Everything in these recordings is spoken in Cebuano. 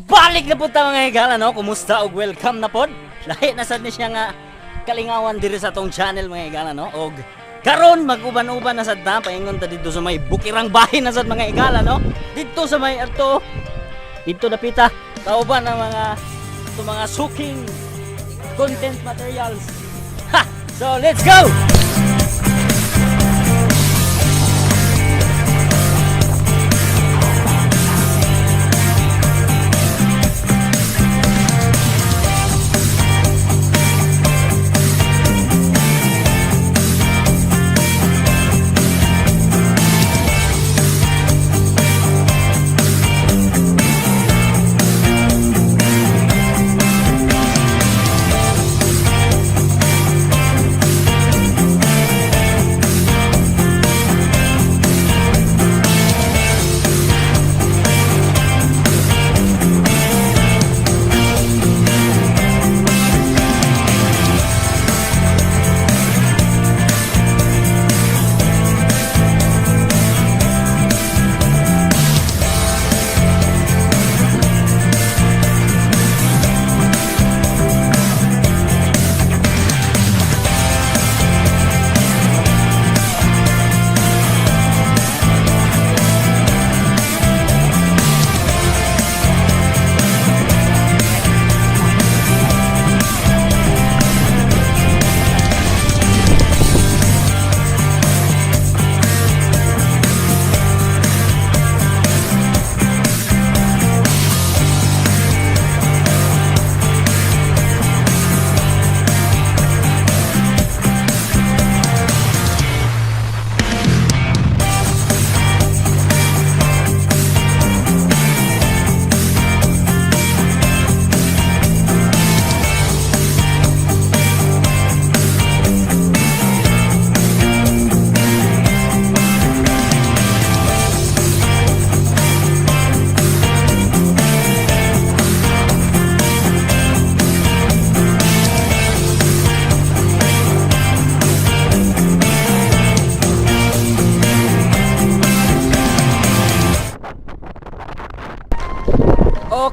Balik na po ta, mga higala, no? Kumusta og welcome na pod. Lahi na sad ni siya nga kalingawan diri sa atong channel, mga higala, no? Og karon mag-uban-uban na sad ta, paingon ta didto sa may bukirang bahin na sad, mga higala, no? Didto sa may ato didto dapita kauban ang mga ito mga suking content materials. Ha! So let's go!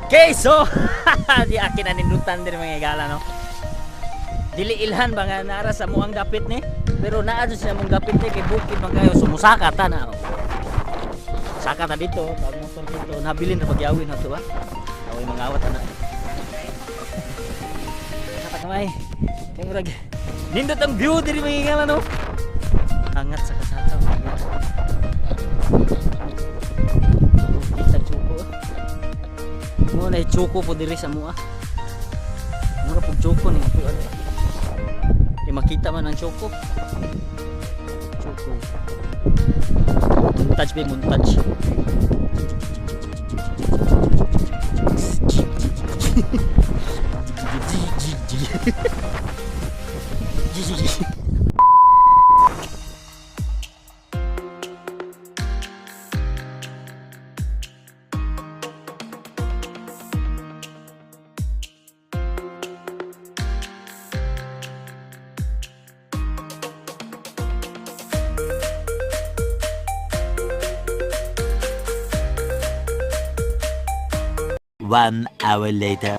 Okay, so di akin na nindutan din, mga higala, no? Dili ilhan ba nga nara sa muang dapit ni? Pero naa jud siya mong dapit ni kay bukid man kayo, sumusaka ta na. Oh. Saka ta dito, pag motor dito, nabilin ra pagyawin na to ba? Aw mga awat ana. Kata kamay. Kay murag nindot ang view diri, mga higala, no? Hangat sa kasaka, mga higala. Kita chuko. Mo na choco po diri sa mua. Mura pug choco ni ato. Di makita man ang choco. Choco. Montage ba, montage. G G G G G. 1 hour later.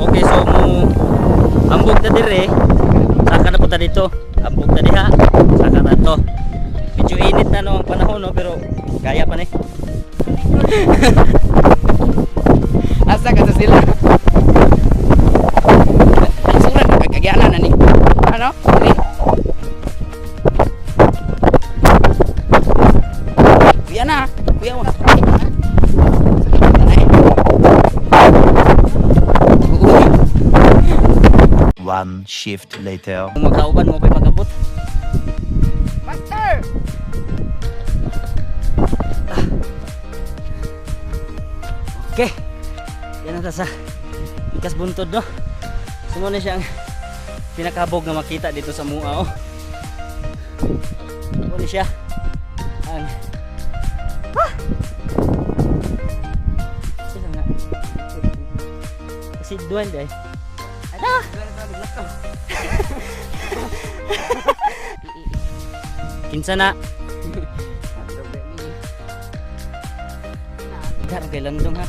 Okay, so mo ambog ta dire. Saka na punta dito. Ambog ta diha. Saka na to. Medyo init na, no, ang panahon, no, pero kaya pa ni. Asa ka sa sila? Ang surat kagagyanan na ni. Ano? Dili. Kuya na. Kuya mo. Tanay. Uy. One shift later. Kung magkauban mo pa'y pag-abot. Master! Okay. Yan na ta sa Ikas Buntod, no. So mo na siyang pinakabog nga makita dito sa mua, oh. Mo na siya ang ah! Sila nga. Kasi duwende ay. Ah! Kinsa na? Dara kay landong ha.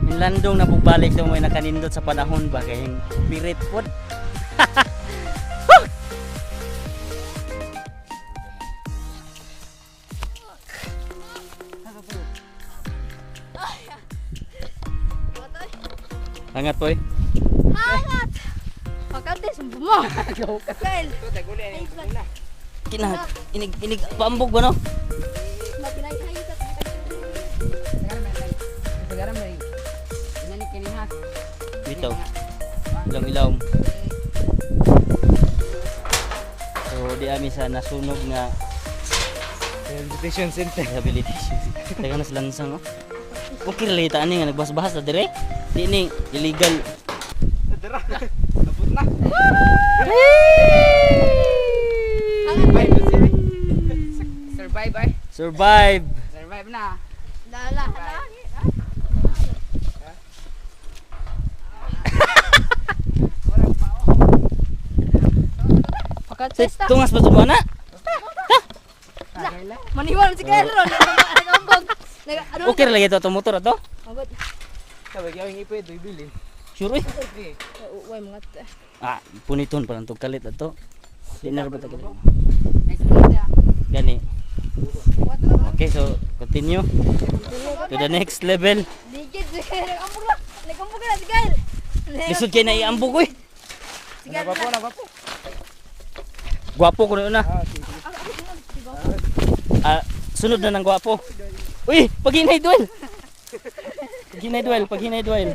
May Hinlandong na balik to mo nakanindot sa panahon ba kay pirit pod. Hangat po eh. Hangat! Pagkante, sumbo mo. Kyle, Kina inig inig paambog ba no? maginay-hay ka. Sagaran ba? Inani kini ha. Bitaw. Ilang ilaw. So di ami sa nasunog nga Rehabilitation center. rehabilitation. Teka na sa lansang oh. Okay ra ani nga nagbasbahas na dire. Di ni illegal. Dara. Abot na. Survive ay. Survive. Survive na. Lala, hala. Pagkante, Sa tungas ba tumo na? Maniwala si Kyle ron. Nag-ambog. Ano? Okay ra lagi to atong motor ato. Ambog. Sabay gyud ipo ito ibili. Sure eh. Uy, mga te. Ah, puniton pa lang tong kalit ato. Di na ra ba ta kalit? Nice to Gani. Okay, so continue to the next level. Ligid si Kyle. Nag-ambog na. Nag-ambog na si Kyle. Lisod kay naiambog oy. Si Kyle Nabapo, na. nabapo. Gwapo ko na una. Ah, sige. Ah, sunod na ng gwapo. Uy, paghinay duel. Paghinay duel, paghinay duel.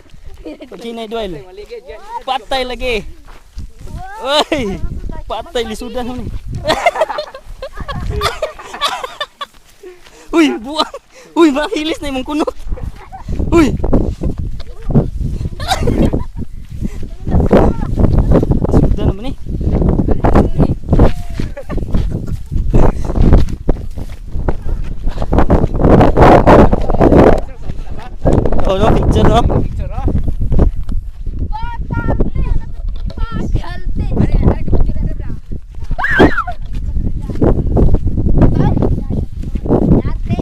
Paghinay duel. Maligid yan. Patay lagi. Uy, patay lisudan mo ni. Uy, buang. Uy, mahilis na imong kunot. Uy. Lisudan naman eh. Oh, no, picture no. Picture ah. Pagkalte. Yate.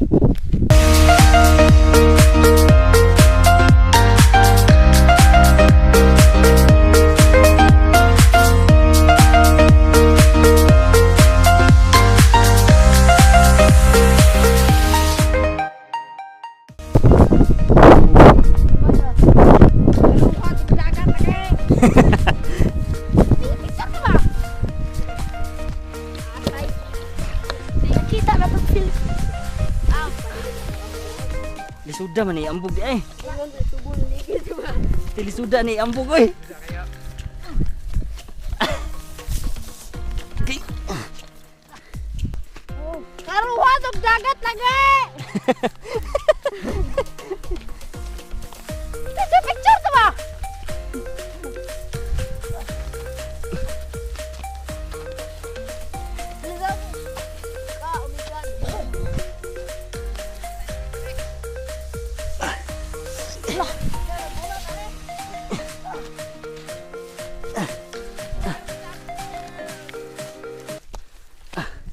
Picture ka ba? Atay. Nakita na itong film. Ah, Lisuda man eh, ambog di ay. ingon sa tubol, ligid ba? Lisuda ni ambog oy. Okay. Karuha og dagat lagi. Sa picture to ba? Ah, oh my God.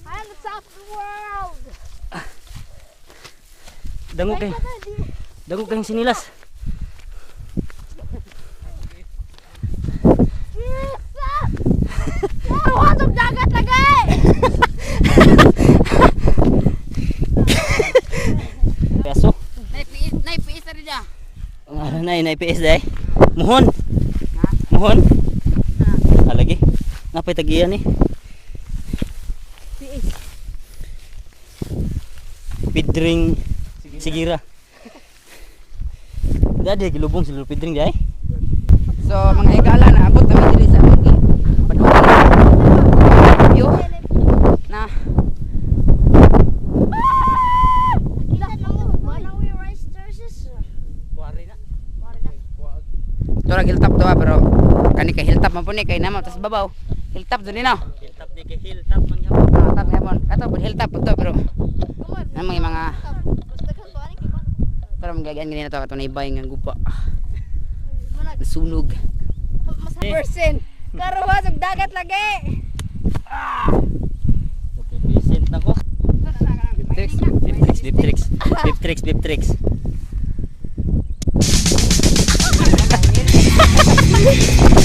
I'm the top of the world. Dango kay. Dango kayong sinilas. Yes! Karuha og dagat lagi. Kaso, Nay piis na rin niya. ang ara na na IPS day. Muhon. Muhon. Alagi. Napay tagiyan ni. Pidring Sigira. Dadi gilubong sila Pidring day. So mga higala naabot kami diri sa among padulong. View na Kuwari na. Tura hilltop to ah, pero kani kay hilltop man po ni kay namo tas babaw. Hilltop dun ni no. Hilltop ni kay hilltop man gyapon. Ah, top gyapon. Kato pud hilltop pud to pero na mga mga pero mga ganyan na to kato na ibay nga gupa. Nasunog. Person. Karuha og dagat lagi. Represent na ko. Tricks. Bip tricks, bip tricks. Bip tricks, bip tricks. Uy!